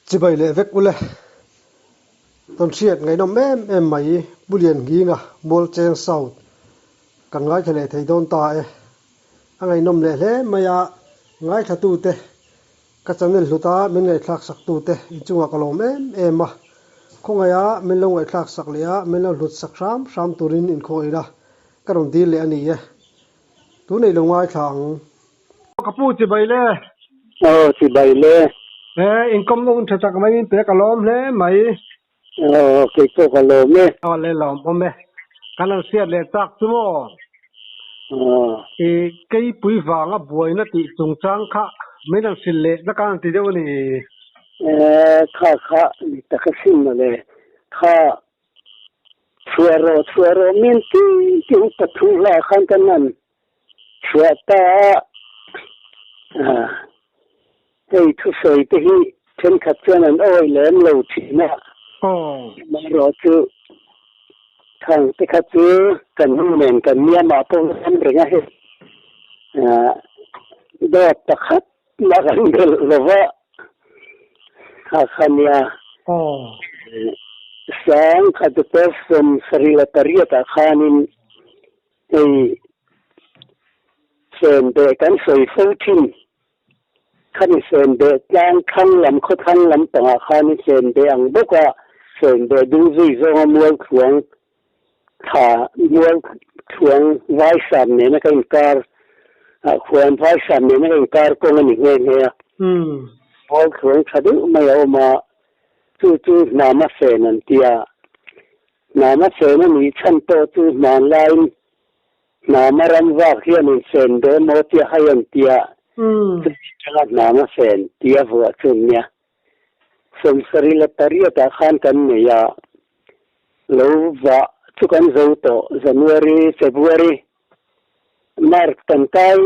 Chibai leh vek ule. Tawn hriat ngaihnawm em em mai Pu Liannghinga Mualcheng South kan ngaithla leh thei dawn ta e. A ngaihnawm leh hle mai a, ngaithlatute ka channel hluta min ngaihthlak saktute inchungah ka lawm em em a. Khawngaiha min lo ngaihthlak sak leh a min lo hlut sak hram hram turin inkhawih ila ka rawn dil leh a ni e. Tunei lo ngaithla ang. Ka pu chibai le. Aw chibai le. He inkawm na hun tha tak mai in pe ka lawm hle mai. Aw kei pawh ka lawm e. Aw le lawm awm e. Kan han hriat leh chak chu maw. Aw. I keipui vanga buaina tih chungchang kha min han hrilh leh na ka han ti deuh a ni. E kha kha ni tak a sin mawle. Kha chhuah rawh chhuah rawh min ti ti upa thu hla khan kan han Chhuah ta a, hei thusawi te hi thenkhat chuan an awih lem lo thin a, amaherawh chu thang te kha chu kan nu nen kan miamah pawh ram reng a hei dawt pakhat mah kan belh lo va, kha kha nia sang khat pawh 78 ah khanin Hei Senbeh kan sawi fo thin. Khami Senbeh tlang thlang lam khaw thlang lam pangah khan Senbeh ang bawka Senbeh dung zui zawnga mual thluang thla mual thluang Vaisam nena ka inkar ah khuan Vaisam nena ka inkar kawng a ni nghe nghe a. Mual thluang tha deuh mai a awm a, chu chu hnama fen an ti a. Hnama fen a nih chhan pawh chu hmanlaiin hnama ram vak hian in fen dawn maw tia hai an tia, chuti changa hnama fen tia vuah chu an nia. 78 ah khan kan nei a, lo vah chu kan zo tawh, January, February, March kan kai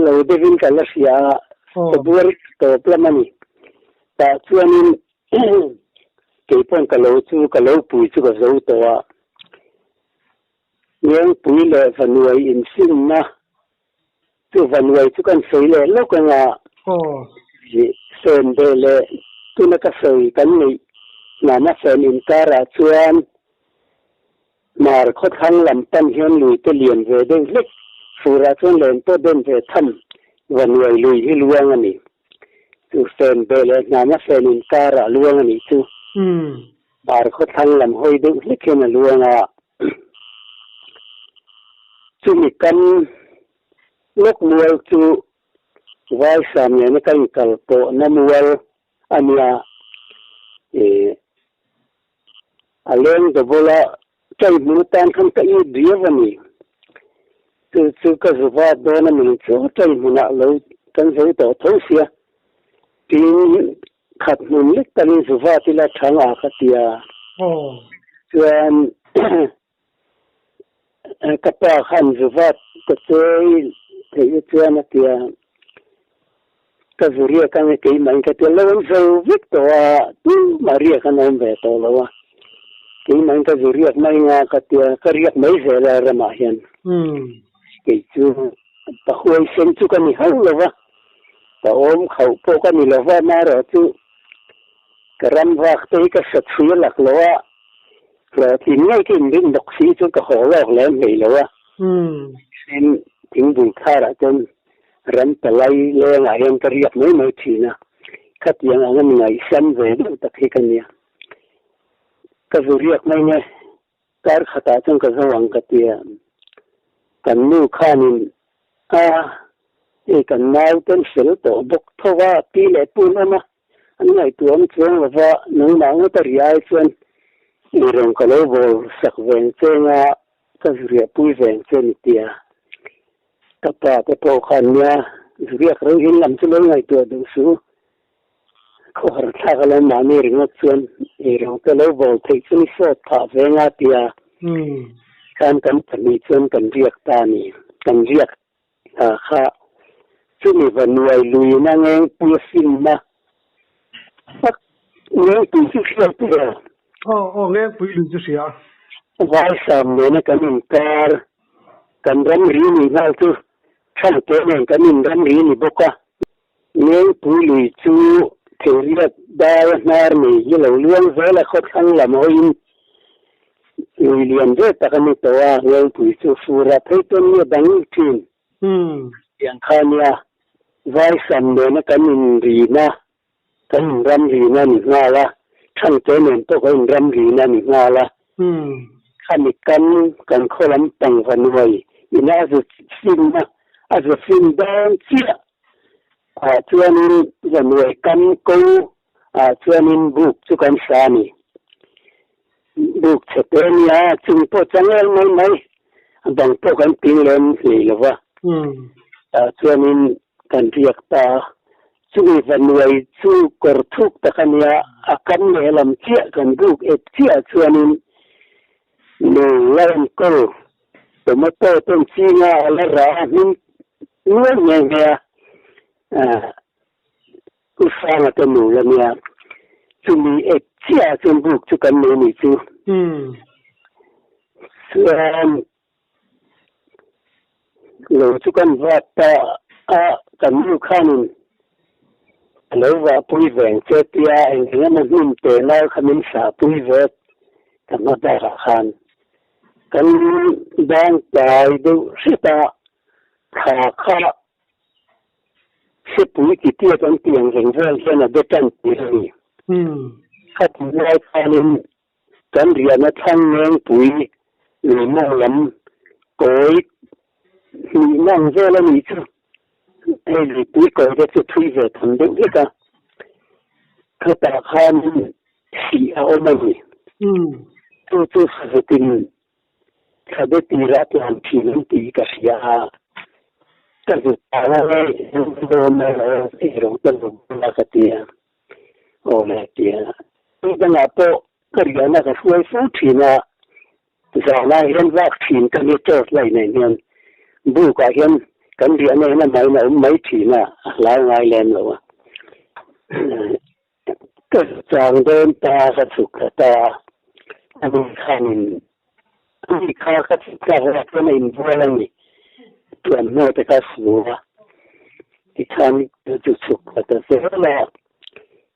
lo deuhin ka la hria a, February tawp lam a ni. Tah chuanin kei paw'n ka lo chu ka lo pui chu ka zo tawh a, Ngengpui leh Vanuai infinna chu Vanuai chu kan sawi leh lawk ang a, Senbeh leh tuna ka sawi kan neih hnama fen inkarah chuan Hmar khawthlang lam pan hian lui te lian ve deuh hlek, furah chuan len pawh den ve tham, Vanuai lui hi luang a ni. Chu fen beh leh hnama fen inkarah luang a nih chu. Hmar khawthlang lam hawi deuh hlek hian a luang a. Chumi kam lawk mual chu Vaisam nena ka inkal pawhna mual a nia. Ih. A leng dawbawla chai hmun atan khan ka it riau a ni. Chu chu ka zu vat dawn a min chu chai hmunah lo kan zo tawh tho sia. Tin khat hmun lek tanin zu vat ila thang a ka ti a. Chuan ka pa khan zu vat ka chei theih chuan a ti a. Ka zu riak ang e keimah in ka ti a, lo an zo vek tawh a, tumah riak an awm ve tawh lo a, keimah in ka zu riak mai nga ka ti a, ka riak mai zel a ramah hian. Kei chu pa huaisen chu ka ni hauh lo va, pa awm khauh pawh ka ni lo va, amaherawh chu ka ram vak te hi ka sa chhui a lak lo a, hlawhtlin ngei ka inrin bawk si chuan ka haw lawk lem hlei lo a, tin thingbul tharah chuan Ram palai lengah hian ka riak mai mai thin a, khatiang anga mi ngaihsam ve deuh tak hi ka nia. Ka zu riak mai nge, kar khatah chuan ka zo ang ka ti a. Kan nu khanin a, hei kan nau ten fel tawh bawk tho a, pi leh pu an awm a, an ngaihtuah awm chuang lova nangmah ngawt a ri ai chuan eirawng ka lo bawl sak veng cheng a, ka zu riahpui veng che ni tia. Ka pa te pawh khan nia zuriak reng hin lam chu lo ngaihtuah duh suh. Khawhar thlak a lo mahni ringawt chuan eirawng te lo bawl theih chu ni sawt phah ve nga tia khan kan pahnih chuan kan riak ta a ni. Kan riak ta kha chumi va nuai luiin a ngengpui a finna tak ngengpui chu hriat ber. Aw aw ngengpui lui chu hria. Vaisam nena kan inkar Kan ramri nih nghal chu Thangte nen kan inramri ni bawk a. Ngengpui lui chu Theiriat Dai a hnar nei hi lo luang zel a khawthlang lam hawiin lui lian ve tak a ni tawh a, Ngengpui chu fur a phei tawn nge dang thin. Tiang kha nia Vaisam nena kan inrina, kan inramrina a ni nghal a, Thangte nen pawh kan inramrina a ni nghal a. Khami kan kan khaw lampang vanuai ina a zu finna a zu fin dawn chiah ah chuanin vanuai kam ko ah chuanin buk chu kan hra a ni. Buk chhe te a nia, chung pawh changel mai mai, a bang pawh kan ping lem hlei lo va. Tah chuanin kan riak ta a, chumi vanuai chu kawr thuk tak a nia, a kam lehlam chiah kan buk ep chiah chuanin nu la enkawl tomato ten chinga a la rah a hming nual nghe nghe a, U Sanga te nu la nia, chumi ep chiah chuan buk chu kan nei ni chu. Chuan lo chu kan vat ta a, kan nu khanin a lo vahpui veng che tia eng eng emaw hmun te nau kha min sahpui vek ka hma berah khan kan bang tlai deuh hret a, thla kha Sepui ti tiat an tih ang reng vel hian a be tan tir a ni. Khatih lai khanin kan riahna thlang Ngengpui lui mawng lam kawi hnihna ang vel a nih chu. Hei luipui kawi te chu thui ve tham deuh hlek a, khatah khanin sih a awm a ni. Chu chu sazutin Thlabe tirah tlan thin an tih ka hria a, ka zut ang a dawn a lo ei rawh ka zut dawn a ka ti a, aw le a ti a. Tui dangah pawh ka riahna ka hruai fo thin a, zanah hian vak thin ka nia torch light nen hian bukah hian kan riahna hian a main a awm mai thin a, a hlau ngai lem lo a. Ka chang dawn ta ka chhuk thla ta a, a ni khanin a ni kha ka chhuk thlak lai chuan a inbual a ni, thuamhnaw te kha a su a, tikhan chu chu chhuk thla ta zel a,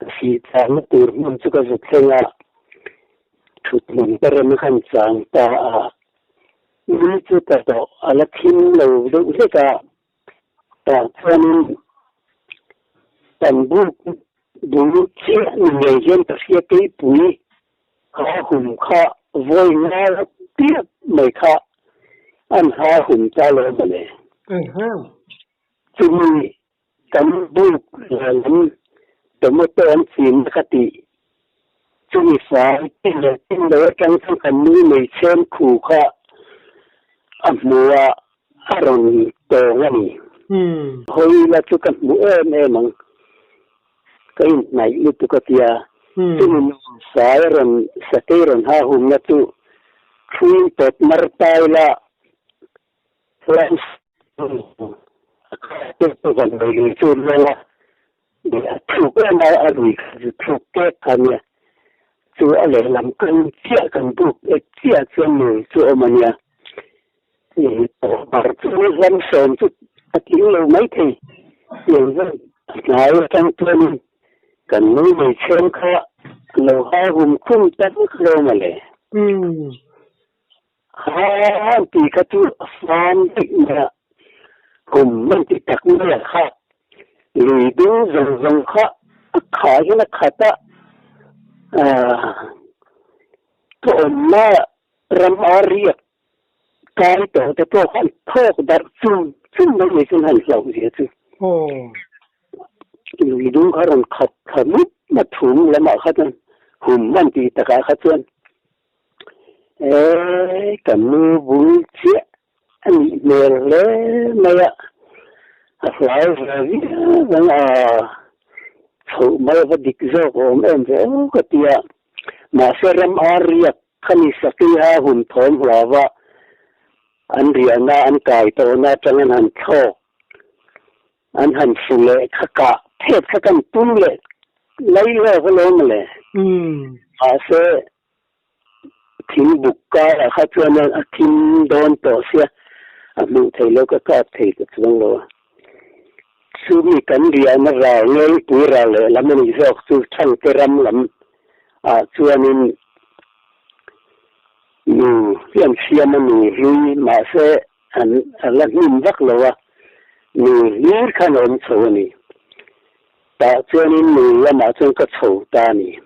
ka sih changna tur hmun chu ka zu thleng a, thut hmun ka rem khan chang ta a, ni chu ta tawh a la thim lo deuh hlek a. Tah chuanin kan buk bul chiah ni ngei hian ka hria keipui kha hum kha vawi nga piap mai kha an ha hum ta lo mawle. Chumi kan buk lam tomato an chinna ka tih chumi fai tin leh tin lo atang chuan kan nu nei chhem khu kha a hmu a a rawn tawng a ni. Hawi la chu ka hmu em em ang, ka inhnaih lutuk a tia. Chumi fai a rawn sakei rawn ha humna chu thlui tawp mar tai la Thuk em a, a lui kha chu thuk tep kha nia. Chu a lehlam kan chiah kan buk ek chiah chuan lui chu awm a nia. Bar chu hlam sawm chu a tling lo maithei. Tiang vel a hnai atang chuanin kan nui mai chheng kha lo ha hum khum ta vek lo mawle. Ha an ti kha chu a fam daih mai a, kum an ti tak mai a kha lui ding zawng zawng kha a khah hian a khat a, ka awmna ram a riak kai tawh te pawh kha an thawk darh chum chum mai mai chuan han hlauh zia chu. Lui dung kha rawn khat thla mup a thum lamah kha chuan hum an ti takah kha chuan Eee ka nu bul chiah a nih hmel hle mai a, a hlau ve viau ang a, chhoh mai va dik zawk a awm em ve aw ka ti a, mahse ram ar riak kha ni Sakiha hun thawm hlauva an riahna an kai tawhna atang an han thlawk an han fu leh kha kah phet kha kan tum leh lai lawk alawm le. Mahse thing buk karah kha chuan a thim dawn tawh sia a hmuh theih loh ka kap thei ta chuang lo a. Chu mi kan riahna ral Ngengpui ral lehlam a nih zawk chu Thangte ram lam ah chuanin nu hi an siam a ni hlui mahse an a la hnim vak lo a, nu hlir khan a awm chho a ni. Tah chuanin nu lamah chuan ka chho ta a ni.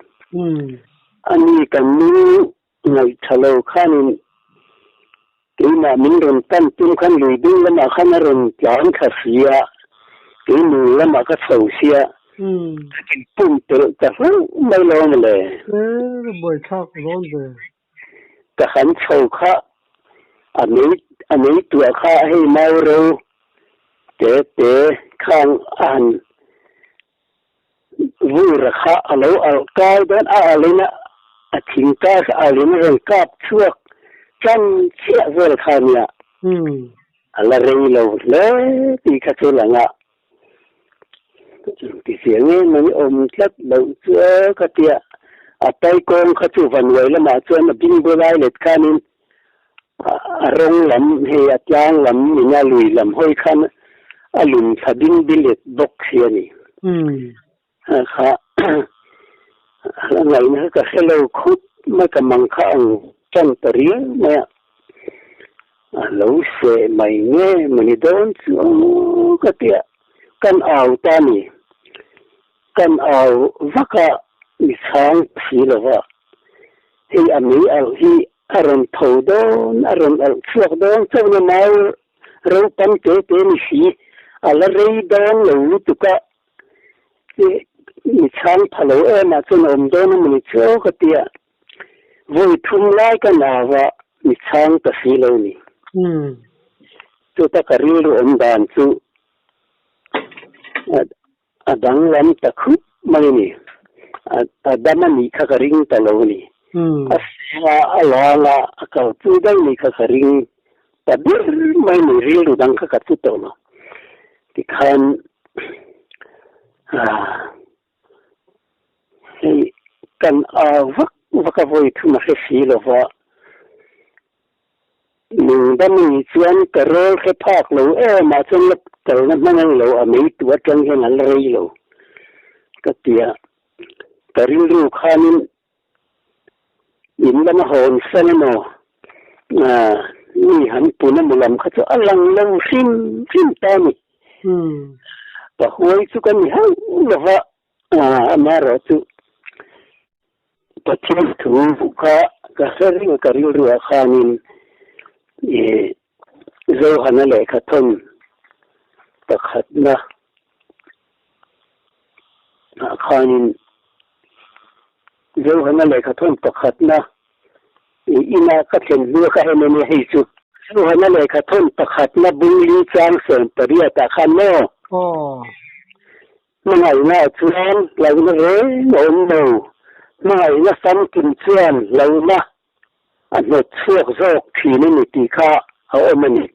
Ani kan nu Ngaihṭha lo khanin keimah min rawn pan tum khan lui ding lamah khan a rawn tlan thla si a, kei lung lamah ka chho sia, ka in pumpelh ta hlauh mai lo ang le. Tlem buaithlak dawn ve. Ka han chho kha a mei a meituah kha hei mau ro te te khang a han Vura kha a lo alh kai dawn a alin a, a thing kai kha alin a rawn kap chhuak tan chiah vel kha a nia. A la rei lo hle tih kha chu lang a, ti chiang em mai awm tlat loh chu e ka tia. A tai kawng kha chu Vanuai lamah chuan a bingbu lai let khanin a rawng lam hei a tlang lam ina lui lam hawi khan a lum thla ding bilet bawk si a ni. Kha a ngaihna kha ka hre lo khawp mai ka mang kha ang tan ta riau mai a, a lo seh mai nge mawni dawn chu ka ti a, kan au ta a ni. Kan au vak a mi chhang si lo va, hei a mei alh hi A rawn tho dawn, a rawn alh chhuak dawn chauhna mau ro tam te te ni si, a la rei dawn lo lutuk a, mi chhang pha lo em ah chuan a awm dawn a mawni chu aw ka ti a, vawi thum lai ka nau a, mi chhang ta si lo ni. Chuta ka rilru awm dan chu A danglam ta khup mai a ni. A dam a nih kha ka ring ta lo a ni. A seng a, a lang a, a kalpui daih nih kha ka ring ta ber mai a ni. Rilru dang kha ka pu tawh lo. Tikhan hei kan au vak vak a vawi thum a hre si lo va. Nungdam a nih chuan ka rawl hre phak lo em ah chuan la kalna hmang ang lo a mei tu atang hian a la rei lo ka ti a, ka rilru khanin in lama hawn san emaw mi han pun emaw lam kha chu a lang lo hrim hrim ta a ni. Ka huai chu ka ni hauh lo va, amaherawhchu Pathian thu kha ka hre reng ka rilruah khanin ih Zohana lehkha thawn pakhatna ah khanin Zohana lehkha thawn pakhatna ih ina ka thlen hnu a ka en a nia hei chu. Zohana lehkha thawn pakhatna bungli chang 18 ah khan maw? Aw. Hmangaihna chuan hlauhna reng a awm lo. Hmangaihna famkim chuan hlauhna a hnawt chhuak zawk thin a ni tih kha a awm a ni.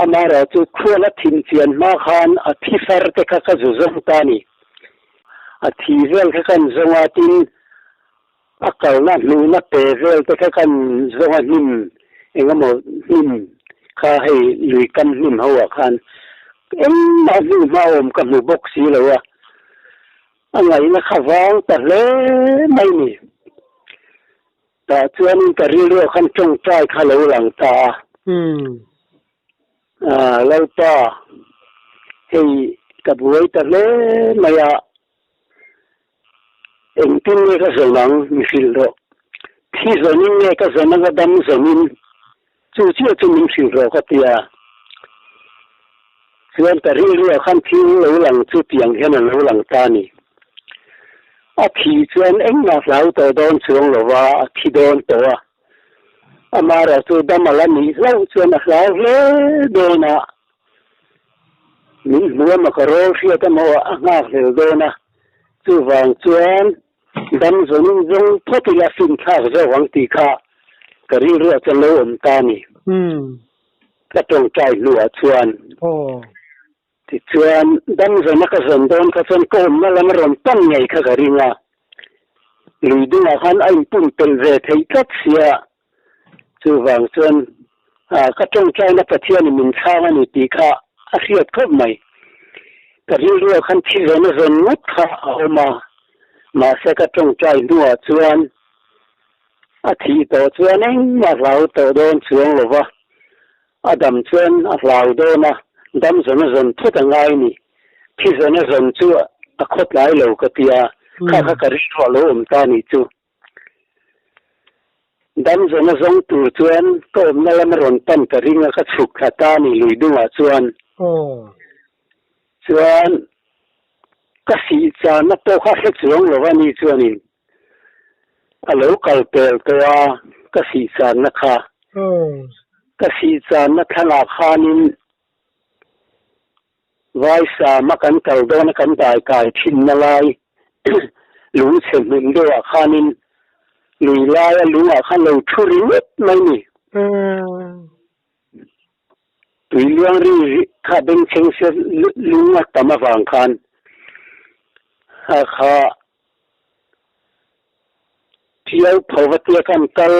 Amaherawhchu khual a thin chian hma khan a thi far te kha ka zu zawng ta a ni. A thi vel kha kan zawng a, tin a kalna hnuhna pe vel te kha kan zawng a hnim eng emaw hnim kha hei lui kam hnim ho ah khan engmah hnu hma awm ka hmu bawk si lo a, a ngaihna kha vang ta hle mai ni. Tah chuanin ka rilru ah khan tawngtai kha lo lang ta a. Lalpa, hei ka buai ta hle mai a. Engtin nge ka zawn ang? Mi hrilh rawh. Thi zawnin nge ka zawn anga dam zawnin? Chu chiah chu min hrilh rawh ka ti a. Chuan ka rilruah khan thil lo lang chu tiang hian a lo lang ta a ni. A thi chuan engmah hlau tawh dawn chuang lo va, a thi dawn tawh a. Amaherawh chu dam a la nih hlauh chuan a hlau hle dawn a. Min hmu emaw ka rawl hriat emaw a nghak hlel dawn a, chuvang chuan dam zawnin zawng phawt ila finthlak zawk ang tih kha ka rilruah chuan lo awm ta a ni. Ka tawngtai hnuah chuan tichuan dam zawna ka zawn dawn kha chuan ka awmna lam a rawn pan ngei kha ka ring a, lui dungah khan a inpumpelh ve theih tlat sia. Chuvang chuan ka tawngtaina Pathianin min chhang a ni tih kha a hriat khawp mai. Ka rilru ah khan thi zawn a zawn ngawt kha a awm a, mahse ka tawngtai hnuah chuan a thih tawh chuan engmah hlau tawh dawn chuang lo va, a dam chuan a hlau dawn a, dam zawn a zawn phawt a ngai ni. Thi zawn a zawn chu a khawtlai lo ka ti a, kha kha ka rilru a lo awm ta nih chu. Dam zawn a zawng tur chuan ka awmna lama rawn pan ka ring a, ka chhuk thla ta a ni lui dungah chuan. Chuan ka sih channa pawh kha hre chuang lo a ni chuanin a lo kal pel tawh a ka sih channa kha. Ka sih channa thlanah khanin Vaisama kan kal dawn a kan dai kai thinna lai lungchhe hmun deuhah khanin lui laia lungah khan lo thu ringawt mai ni. Tui luang ri kha bengchheng se lung a tam avang khan a kha Tiau pho va tia kan kal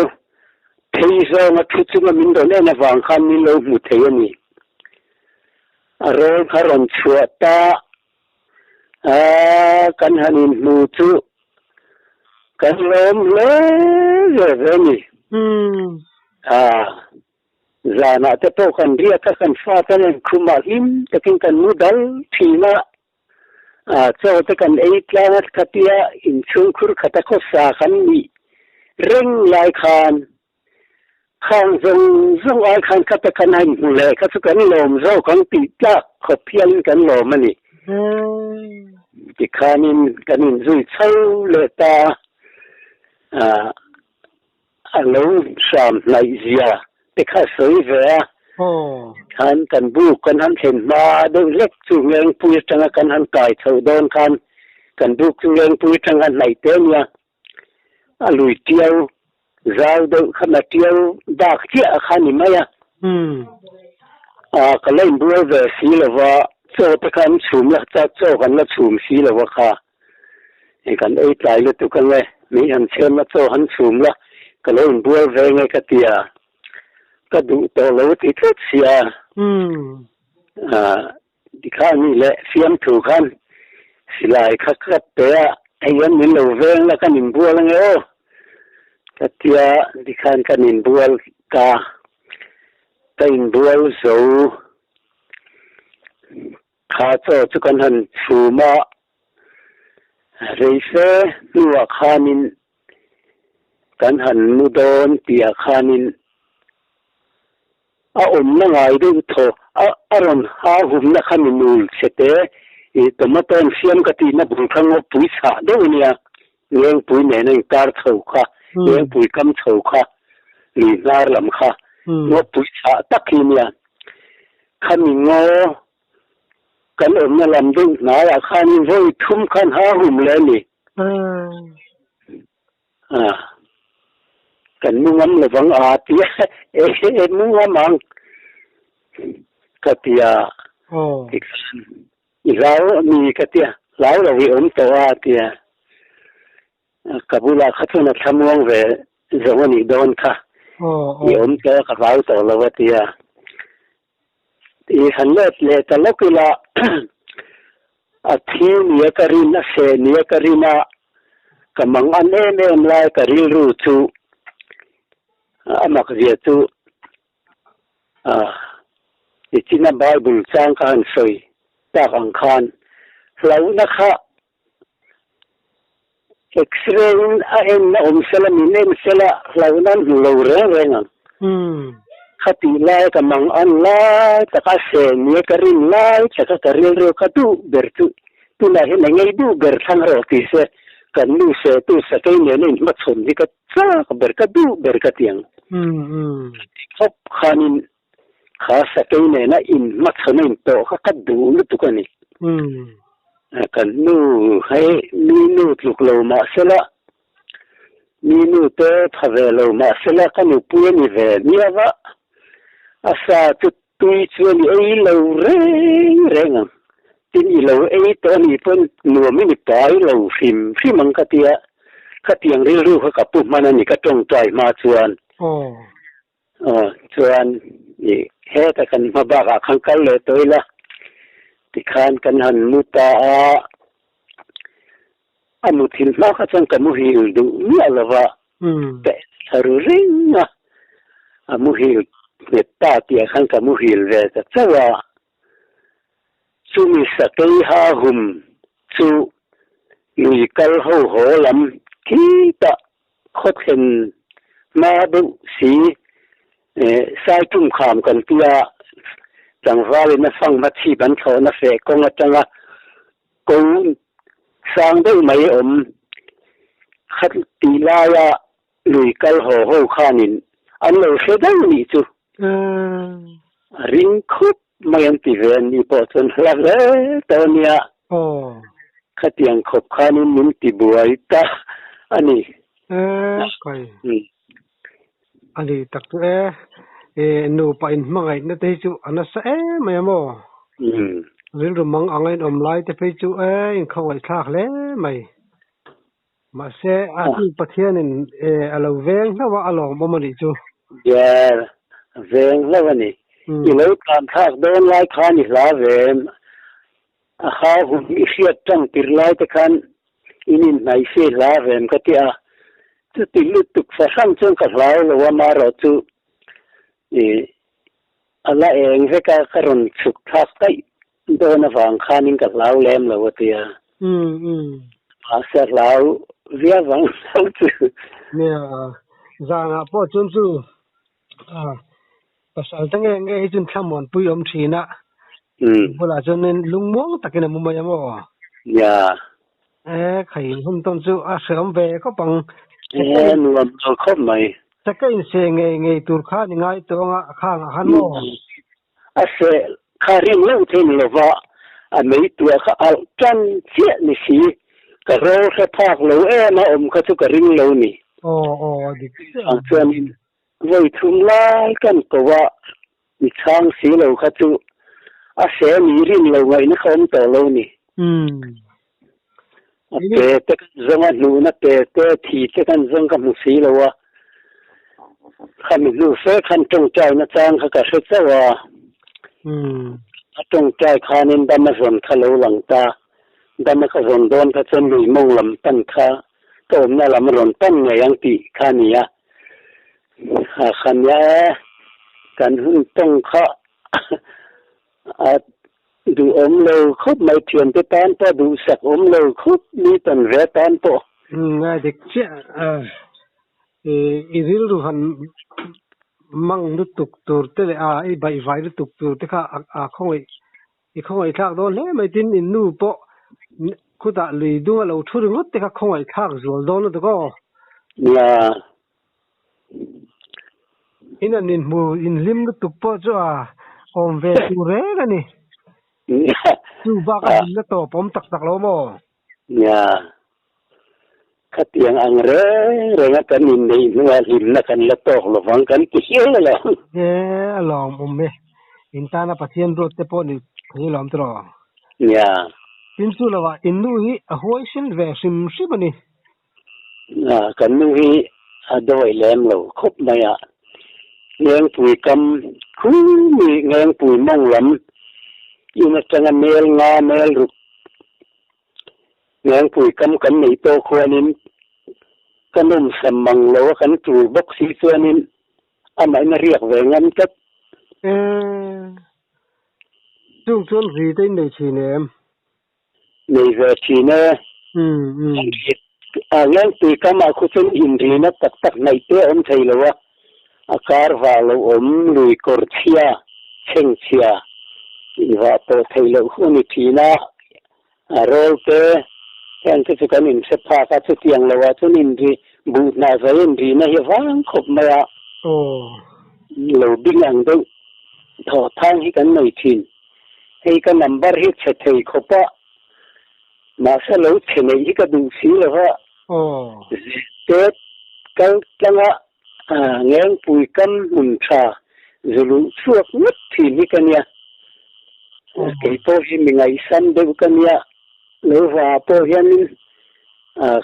phei zawnga thu chunga min rawn en avang khan min lo hmu thei a ni. A rawl kha rawn chhuah ta a, kan han inhmu chu kan lawm hle ve ve a ni. A, zanah te pawh kan riak a, kan fa te nen khumah hlim takin kan mu dal thin a. Chaw te kan ei tlang a khatia inchhungkhur khata khawsa kan nih reng lai khan khang zawng zawng ai khan khata kan han hmu leh kha chu kan lawm zawk ang tih tlak khawp hialin kan lawm a ni. Tikhanin kan inzui chho leh ta a, a lo hram hnaih zia te kha sawi ve a, khan kan buk kan han thlen hma deuh hlek chu Ngengpui atanga kan han kai chho dawn khan kan buk chu Ngengpui atanga hnaih te ania, a lui tiau zau deuh kha na tiau bak chiah kha ni mai a, ka la inbual ve si lova chaw te kha an chhum la chaw kan la chhum si lova kha. Hei kan ei tlai lutuk ang e, mi han chhem a chaw han chhum la, ka lo inbual ve nge ka ti a, ka duh tawh lo ti tlat sia. Tikha ni leh fiamthu khan silai kha ka pe a, hei hian min lo veng la kan inbual ange aw ka ti a, tikhan kan inbual ta, ka inbual zo. Kha chaw chu kan han chhum a, reife hnuah khanin kan han mu dawn tihah khanin a awmna ngai deuh thaw a, a rawn ha humna kha mi nul chhe te ih tomato an siam ka tihna bul kha ngawpui chhah deuh a nia, Ngengpui nena inkar chho kha, Ngengpui kam chho kha, lui hnar lam kha ngawpui chhah tak hi nia. Khami ngaw kan awmna lam deuh hnaiah khanin vawi thum khan ha hum leh a ni. Kan mu ngam lovang a ti a, e mu ngam ang ka ti a, tikhan i hlau a mi ka ti a, hlau lo i awm tawh a ti a. Ka bulah kha chuan a thlamuang ve zawng a nih dawn kha, i awm tawh a ka hlau tawh lo a ti a. I han let leh ta lawk ila a thi nia ka rin, a seh nia ka rin a, ka mang an em em lai ka rilru chu a mak zia chu nichina Bible chang ka han sawi tak ang khan hlauhna kha X-ray in a en a awm sela min en sela hlauhna an hmu lo reng reng ang. Khatih lai ka mang an lai taka se nia ka rin lai taka ka rilru ka duh ber chu tunah hian engei duh ber thlang rawh ti se kan nu se tu sakei nena inhmachhawn hi ka chak ber ka duh ber ka ti ang. Khawp khanin Kha sakei nena inhmachhawn a intawh kha ka duh lutuk a ni. Kan nu hei mi nu tluk lo mah sela, mi nu te pha ve lo mah sela ka nupui a ni ve miau a, a sa chu tui chuan i ei lo reng reng ang. Tin i lo ei tawh a nih pawn nuam i ni pai lo hrim hrim ang ka tia, khatiang rilru kha ka pu hman a ni ka tawngtai hma chuan. Aw chuan i heta kan hma bakah khan kal leh tawh ila. Tikhan kan han mu ta a, a muthilh hma kha chuan ka muhil duh miah lo va, ka en thla ru reng a, a muhil nghet ta tih ah khan ka muhil ve ta chauh a. Chumi sakei ha hum chu lui kal ho haw lam khitah khawthlen hma deuh si Saitum kham kan tia tlangvalin a fang hma chhip an thlawhna feh kawng atanga ko sang deuh mai awm khat tih laia lui kal haw ho khanin an lo hre deuh nih chu a ring khup mai an ti ve an ni pawh chuan hla hle tawh a nia. Khatiang khawp khanin min ti buai ta a ni. A ni tak chu e, nupa inhmangaihna te hi chu a nasa em mai a maw? Rilru mang anga inawm lai te phei chu e inkhawngaihthlak hle mai. Mahse, a hnu Pathianin a lo veng hlauh a, a lawmawm a nih chu. Yer, veng hlauh a ni. I lo tlan thlak dawn lai khan i hla ve em? A ha hun i hriat tang tir lai te khan in inhnaih se hla ve em ka ti a. Chuti lutuk fahran chuan ka hlau lo a, marawh chu i a la eng vek a, ka rawn chhuk thlak daih dawn avang khanin ka hlau lem lo a ti a. Mahse a hlau viau vang lo chu. Nia, zanah pawh chuan chu pasal te nge nge hi chuan thlamuanpui awm thin a, bulah chuanin lungmuang takin a mu mai a maw? Nia. E, khai hun tawn chu a hreawm ve khawp ang. E, nuam lo khawp mai. Chaka inseh ngei ngei tur kha ni ngai tawh anga a khangah khan maw? A seh kha rin loh thein lova a meituah kha alh tan chiah ni si, ka rawl hre phak lo em a awm kha chu ka ring lo ni. Aw aw a dik chiah. Ang chuanin vawi thum lai kan ko a, mi chhang si lo kha chu a seh ni rin lo ngaihna kha awm tawh lo ni. A pe te kan zawng a, hnuhna pe te, thi te kan zawng ka hmu si lo a. Khami hnu fe khan tawngtaina chang kha ka hre chauh a. A tawngtai khanin dam a zawn kha lo lang ta. Dam a ka zawn dawn kha chuan lui mawng lam pan kha ka awmna lam a rawn pan ngei ang tih kha a ni a. A kha nia e, kan hun tawng kha A duhawm lo khawp mai, thiante tan pawh a duhsak awm lo khawp, mi tan ve tan pawh. Umm a dik chiah a, i rilru han mang lutuk tur te leh a i baihvai lutuk tur te kha a khawngaih i khawngaih thlak dawn hle mai tin in nu pawh khutah lui dung a lo thu ringawt te kha khawngaih thlak zual dawn lutuk aw. Nia. In an inhmu inhlim lutuk pawh chu a awm ve tur reng a ni. Chu bak a hlimna tawp awm tak tak lo maw? Nia, khatiang ang reng reng a kan inneih hnuah hlimna kan la tawk lo vang kan ti hial a lo. E, a lawmawm e. In tana Pathian ruat te pawh ni thei alawm tiraw? Nia. Tin chu lovah in nu hi a huaisen ve hrim hrim a ni. Kan nu hi a dawi lem lo khawp mai a, Ngengpui kam khumi Ngengpui mawng lam in atanga mel nga mel ruk Ngengpui kam kan neih tawh khuanin ka nawmsam mang lo a kan tul bawk si chuanin amahin a riak ve ngam tlat. Chung chuan ri te in nei thin em? Nei ve thin e. A Lengpui kamah khu chuan inrina tak tak hnaih te a awm thei lo a, a kar vah lo awm lui kawr chhia, chheng chhia invah pawh theih loh hu a ni thin a, a rawl te heng te chu kan inhre phak a, chutiang loah chuan inri buh hnah zai inrina hi a vang khawp mai a, lo bing ang deuh thawh thang hi kan nei thin. Hei ka number hi chhe thei khawp a, mahse lo chhe neih hi ka duh si lo va, Zirtet kal tlanga Ngengpui kam hmun tha zuluh chhuak ngawt thin hi ka nia. Kei pawh hi mi ngaihsam deuh ka nia, lo va pawh hianin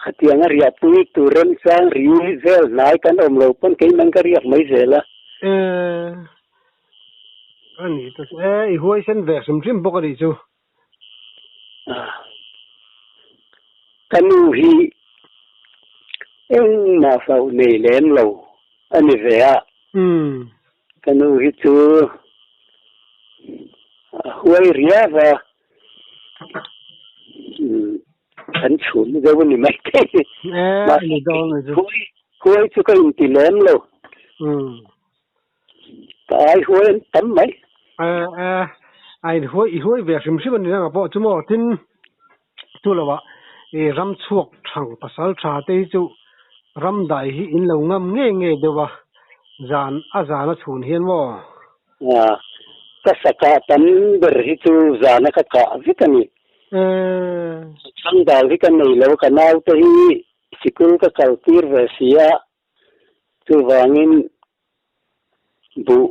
khatiang a riahpui tur remchang ri vel hnai kan awm lo pawn keimah ka riak mai zel a. A nih tak e, i huaisen ve hrim hrim bawk a nih chu. Ka nu hi engmah hlauh nei lem lo a ni ve a. Ka nu hi chu a huai riau a, kan chhum deuh a ni mai thei. Mahse huai chu ka inti lem lo. Ka ai huai an tam mai. A in huai i huai ve hrim hrim a ni reng a pawh chu maw tin chu lo ah i ram chhuak thang pasal tha te hi chu ram dai hi in lo ngam ngei ngei deuh a zan a zan a chhun hian maw. Ka sakah tam ber hi chu zan a ka kah vek a ni. Thangdal hi ka nei lo ka naute hi sikul ka kal tir ve si a Chuvangin buh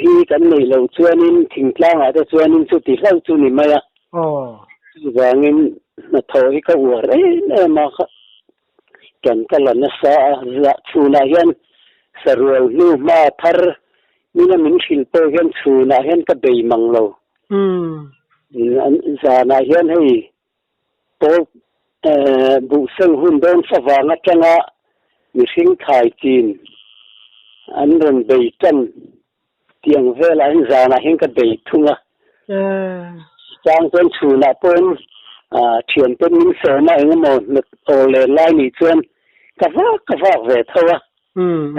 hi kan neih loh chuanin thingtlangah te chuanin chuti hlauh chu ni mai a. Chuvangin hnathawh hi ka uar em em a, kan ka la nasa a, chhunah hian sarual hnu hma thar mina min hrilh pawh hian chhunah hian ka bei mang lo. Zanah hian hei Pawl buhseng hun dawn favang atanga mihring thai chin an rawn bei tan tih ang velah hian zanah hian ka bei thung a. Chang chuan chhunah pawhin thiante min sawm a engemaw hnawt aw leh lai nih chuan ka vak ka vak ve tho a.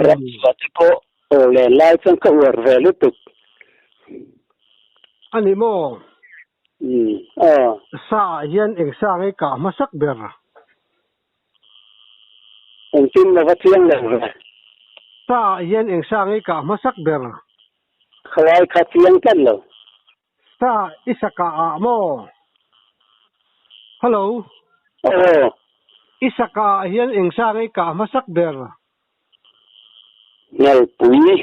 Ram chhuah te pawh aw leh lai chuan ka uar ve lutuk. A ni maw? Umm aw. Sa ah hian eng sa nge kah hmasak ber? Engtin la va chiang lo ve. Sa ah hian eng sa nge kah hmasak ber? Khalai kha chiang tlat lo. Sa i sa kah ah maw? Hello. Aw. I sa kah ah hian eng sa nge kah hmasak ber? Ngalpui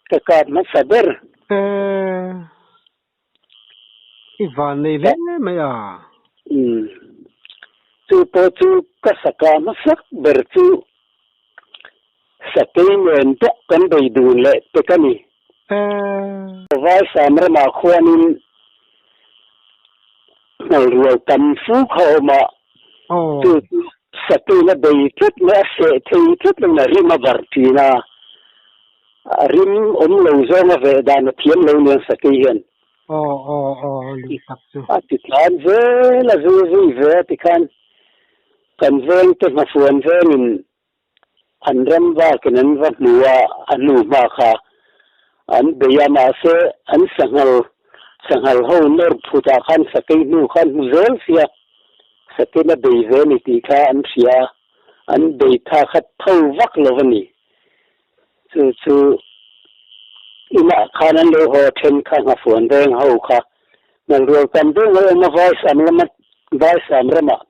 ka kap hmasa ber. Eh. I van nei hle mai a. Umm. Chu pawh chu ka saka hmasak ber chu sakei nen pawh kan bei dun leh pek a ni. Vai Samramah khuanin hnalrual tam fu kha a awm a, chu chu sakeiin a bei tlat mai, a seh thei tlat mai, a rim a barh thin a. A rim awm lo zawng a veh dan a thiam lo nia Sakei hian. Aw aw aw ni tak chu. A ti tlan zel a zui zui ve a tikhan kan veng te hmafuan vengin an ram vakin an va hmu a, a hnu hma kha an bei a mahse an sanghal sanghal ho nawr phut ah khan Sakei hnu kha an hmu zel sia Sakein a bei ve ni tih kha an hria a, an bei tha kha tho vak lo a ni. Chu chu inah khan an lo haw then kha nghafuan reng ho kha nalrual tam deuh mai awm a Vaisam lama Vaisam ramah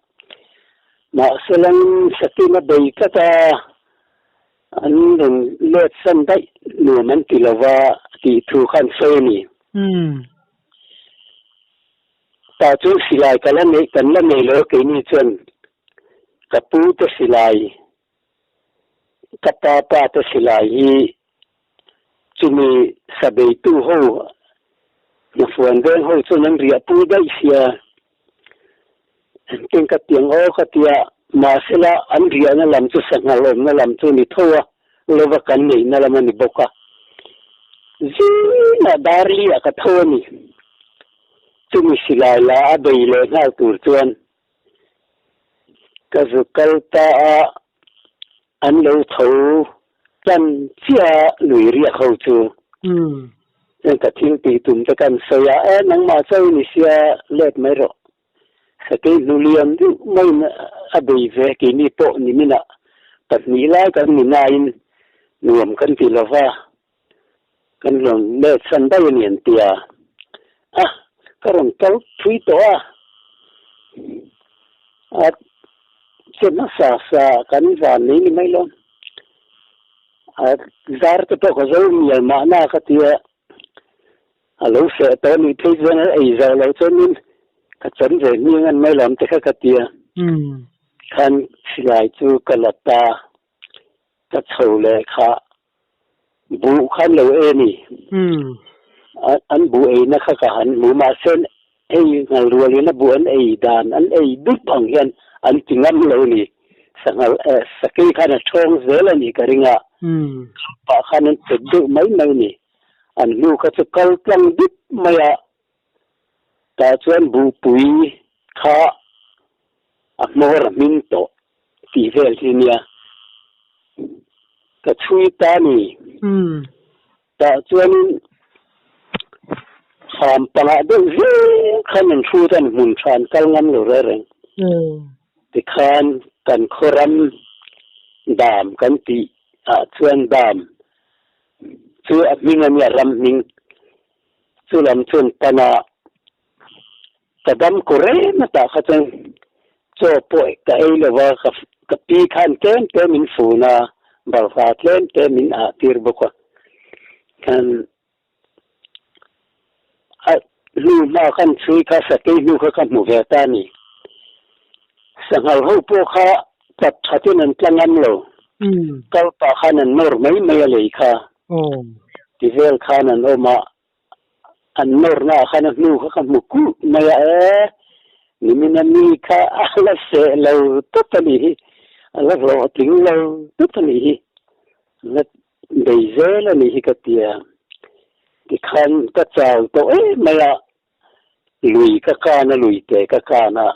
mahse langin Sakin a bei tlat a, an rawn let san daih nuam an ti lova tih thu kha an sawi a ni. Tah chuan silai ka la neih kan la nei lo keini chuan ka pu te silai Ka pa pa te silai hi chumi sabeitu ho hnafuan veng ho chuan an riahpui daih sia. Engtin ka tiang aw ka tia, mahsela an riahna lam chu sanghal awmna lam chu ni tho a, lova kan neihna lam a ni bawk a. Zingah dar li ah ka tho a ni. Chumi silai la a bei leh nghal tur chuan Ka zu kal ta a, an lo tho tan chiah a lui riak ho chu. Chuan ka thil tih tum te kan sawi a, e nangmah chauh i ni sia let mai rawh. Sakei hnu liam deuh maiin a bei ve keini pawh niminah pahnih lai kan ni nain nuam kan ti lo va, kan rawn let san daih a ni an ti a, a ka rawn kal thui tawh a, a che hmasa sa kan van mai ni mai lo, a zar te pawh ka zo mial mahna ka ti a, a lo feh tawh a nih phei chuan a ei zo lo chuanin ka chan ve hming an mai lo ang te kha ka ti a, khan silai chu ka la ta, ka chho leh kha. Buh kha an lo e ni. An buh eina kha ka han hmu mahse. Hei nghal rualin a buh an ei dan an ei dup ang hian an ti ngam lo ni. Sanghal eh sakei khan a thawng zel a nih ka ring a, pah khan an pet deuh mai mai ni. An hnu kha chu kal tlang dup mai a, tah chuan buhpui kha a hmawr a hming tawh tih vel hi nia ka chhui ta ni. Tah chuanin kham pangah deuh zel khan an hrut a, an hmun tha an kal ngam lo reng reng. Tikhan kan khawram dam kan tih ah chuan dam chu a hming a nia, ram hming. Chu lam chuan pan a ka dam kaw reng a tah kha chuan chaw pawh ka ei lo va, ka pi khan tlem te min fun a, balhla tlem te min ah tir bawk a. Khan a hnu hma khan chhui kha sakei hnu kha ka hmu ve ta a ni. Sanghal ho pawh kha tap thatin an tla ngam lo, kal pah khan an nawr mai mai a lei kha. Ti vel khan an awm a, An nawrna ah khan a hnu kha ka hmu kulh mai a e, nimina mi kha a la seh lo tawp a nih hi, a la hlawhtling lo tawp a nih hi, a la bei zel a nih hi ka ti a. Tikhan ka chau tawh em mai a, lui ka kan a, lui te ka kan a,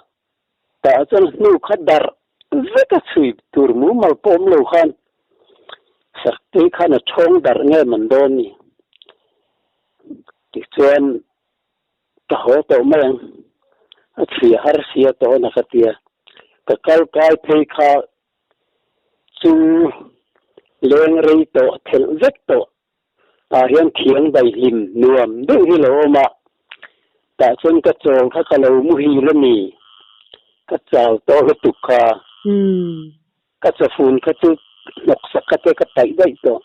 tah chuan hnu kha darh vek a chhui tur mumal pawh awm lo khan Saktei khan a thawng darh nge man dawn ni? Tichuan ka haw tawh mai ang, a chhui a har sia tawh na ka tia, ka kal kai phei kha chu leng rei tawh thelh vek tawh Tah hian thiang daihlim nuam deuh hi lo awm a, tah chuan ka chawl kha ka lo muhil a ni, ka chau tawh lutuk kha, ka chawfun kha chu hnawksak kha te ka paih daih tawh.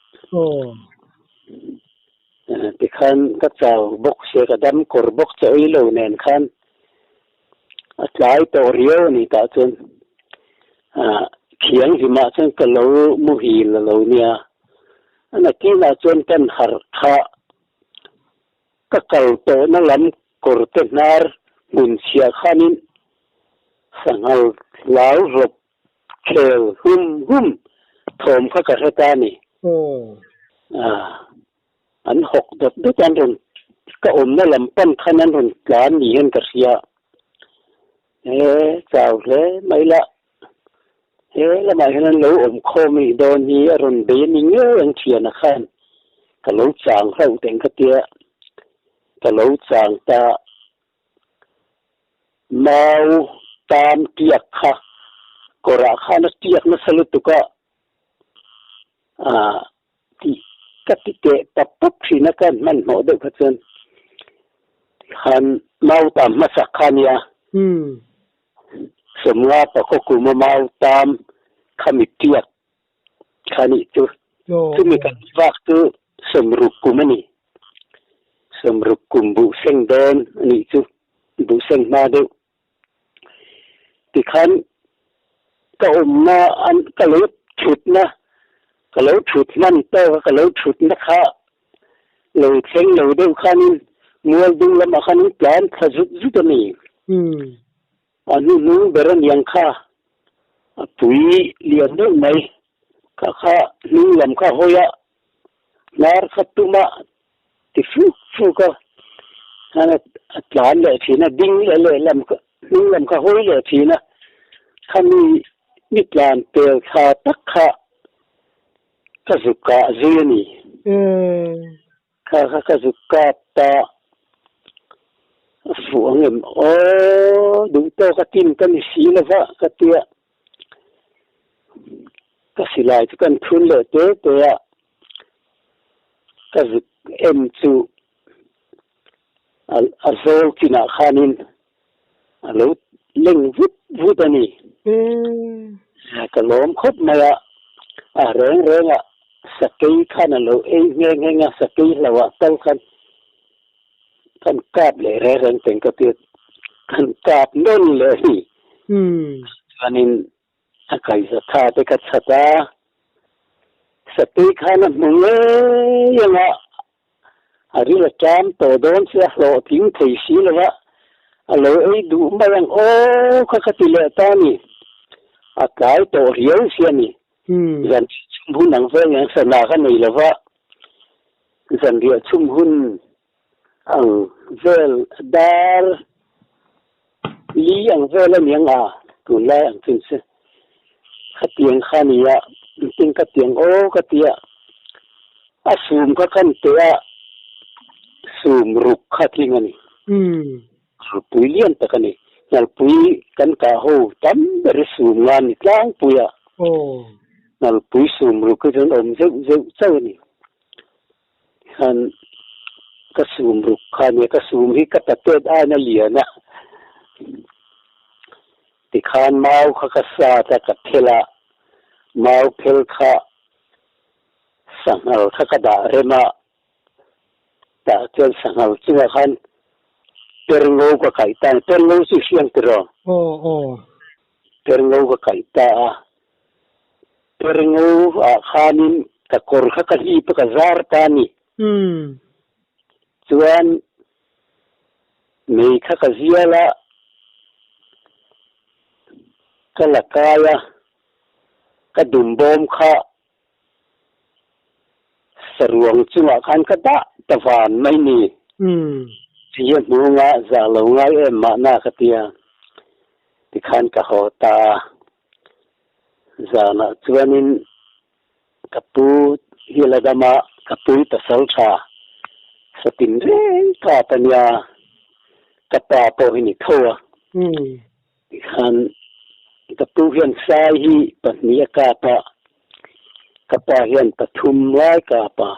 Tikhan ka chau bawk sia, ka dam kawr bawk chaw ei lo nen khan a tlai tawh riau a ni tah chuan thianghlimah chuan ka lo muhil a lo nia. A nakinah chuan kan harh kha ka kal tawhna lam kawr te hnar hmun chhiah khanin sanghal hlau hlawp khel hum hum thawm kha ka hre ta a ni. An hawk dawt dawt a, an rawn ka awmna lam pan khan an rawn tlan ni hian ka hria. He chau hle mai la, he lamah hian an lo awm khawm a nih dawn hi a rawn bei a ni ngei ang thiana khan ka lo chang hlauh teng ka tia, ka lo chang ta mau tam tiak kha kawrah khan a tiak nasa lutuk a, ah. Tih ka ti teh pap pap thin a, ka hmanhmawh deuh kha chuan khan mau tam hmasak kha a nia. Sawmnga pakhaw kuma mau tam kha mi tiak kha nih chu. Chumi kan vak chu sawmruk kum a ni. Sawmruk kum buh seng dawn a nih chu, buh seng hma deuh. Tikhan ka awmna an ka lo thutna ka lo thut hman tawk a ka lo thutna kha lo thleng lo deuh khanin mual dung lamah khan an tlan thla zut zut a ni. A hnuhnung ber a niang kha a pui lian deuh mai kha kha hnung lam kha hawi a hnar kha tum a ti fuk fuk a, khan a tlan leh thin a, ding leh lehlam hnung lam kha hawi leh thin a, khami mi tlan pel thla tak kha ka zuk kah zui a ni. Kha kha ka zuk kap ta a fuh ang em aw duh tawk a tin ka ni si lo va ka tia ka silai chu kan thun leh te te a. Ka zuk em chu a zawl chinah khanin a lo leng vut vut a ni. Ka lawm khawp mai a, a reng reng a sakei khan a lo ei nghe nghe a, sakei hlauhah tal khan kan kap leh reng reng teng ka ti a, kan kap nawn leh a ni. Chuanin A kaihza tha te ka chhat a, Satei khan a hmu ngei ang a, a ril a ṭam tawh dawn che a hlawhtling thei si lo a, A lo ei duh mai ang aw kha ka ti leh ta a ni. A tlai tawh riau si a ni. Zan chhum hun ang vel nen sana ka nei lo va, zanriah chhum hun ang vel dar li ang vel a ni ang a, tunlai ang chu ni se. Khatiang kha a ni a, engtin ka ti ang aw ka ti a, a sum kha kan teh a, sum ruk kha tling a ni. Ngalpui lian tak a ni. Ngalpui kan kah ho tam ber hi sum nga a ni tlangpui a, ngalpui sum ruk hi chuan awm zeuh zeuh chauh a ni. Hian ka sum ruk kha nia, ka sum hi ka tatet aina lian a, tikhan mau kha ka sat a, ka phel a, mau phel kha sanghal kha ka dah rem a, tah chuan sanghal chungah khan perngo ka kaih ta a ni, perngo chu i hriang tiraw? Aw aw. Perngo ka kaih ta a. Perngo ah khanin ka kawr kha ka hlip a ka zar ta a ni. Chuan mei kha ka zial a, ka la kai a, ka dumbawm kha saruang chungah khan ka dah ta van mai ni. Tia hnunga zah lo ngai em mahna ka tia, tikhan ka haw ta a. Zanah chuanin ka pu hi la dam a, ka pui pasal tha satin reng kap a nia, ka pa pawh hi ni tho a. Tikhan ka pu hian sai hi pahnih a kap a, ka pa hian pathum lai kap a.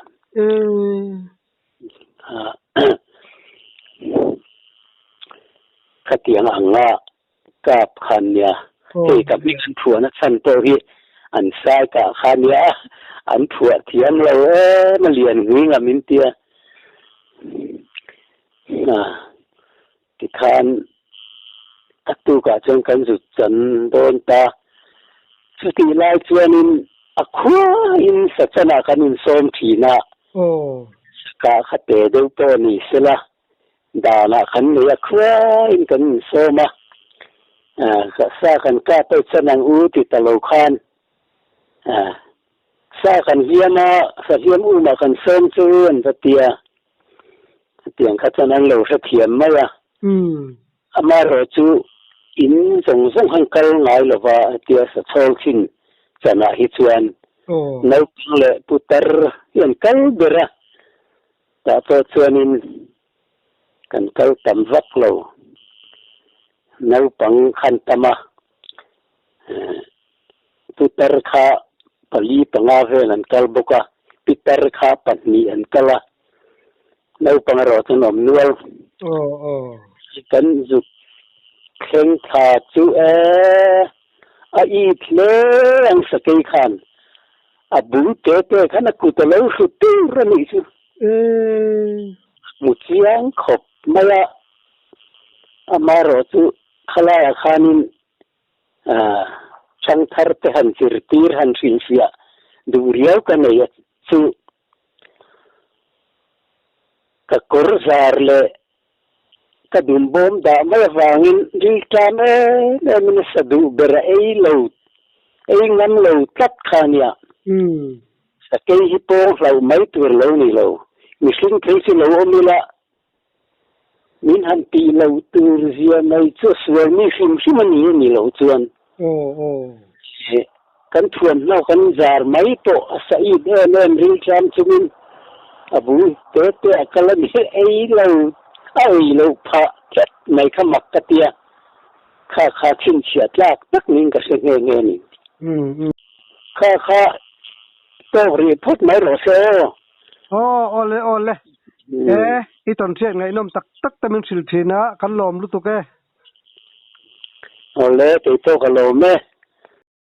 Khatiang anga Kap kha nia, hei ka hming an phuahna chhan pawh hi an sai kah kha nia, an phuah thiam lo em a lian ngui ngam in tia. Tikhan a tukah chuan kan zut chan dawn ta. Chutih lai chuanin a khuain sachanah kan insawm thin a, kah kha te deuh pawh ni sela Danah kan nei a, khuain kan insawm a, sa kan kap a i chan ang u ti ta lo khan sa kan hliam a, sa hliam umah kan sawm chu an va ti a, hetiang kha chuan an lo hrethiam mai a. Amaherawhchu in zawng zawng han kal ngai lova hetia sa chhawl thin chanah hi chuan naupang leh putar hi an kal ber a. Tah pawh chuanin kan kal tam vak lo. Naupang khan tam a, putar kha pali panga vel an kal bawk a, pitar kha pahnih an kal a, naupang erawh chuan awm nual. Kan zuk thleng thla chu e, a it hle ang sakei khan. A bul te te khan a kut a lo hru tur a nih chu. Hmu chiang khawp mai a, amaherawh chu khalaiah khanin changthar te han zirtir han hrilhfiah duh riau ka nei a chu. Ka kawr zar leh ka dumbawm dah mai avangin rilṭam em em in a sa duh ber a ei lo, ei ngam lo tlat kha a nia. Sakei hi pawng hlauh mai tur lo ni lo, mihring phei chu lo awm ila min han tih lo tur zia mai chu a sual mi hrim hrim a ni a ni lo chuan. Kan thuamhnaw kan zar mai pawh a sa it em em rilṭam chungin a bul te te a kal a ni ei lo a ei loh phah tlat mai kha mak ka tia kha kha chhinchhiah tlak tak niin ka hre nghe nghe a ni. Kha kha tawk rih phawt mai rawh se aw. Aw awle awle e i tawnhriat ngaihnawm tak tak te min hrilh thin a kan lawm lutuk e. Awle keipawh ka lawm e.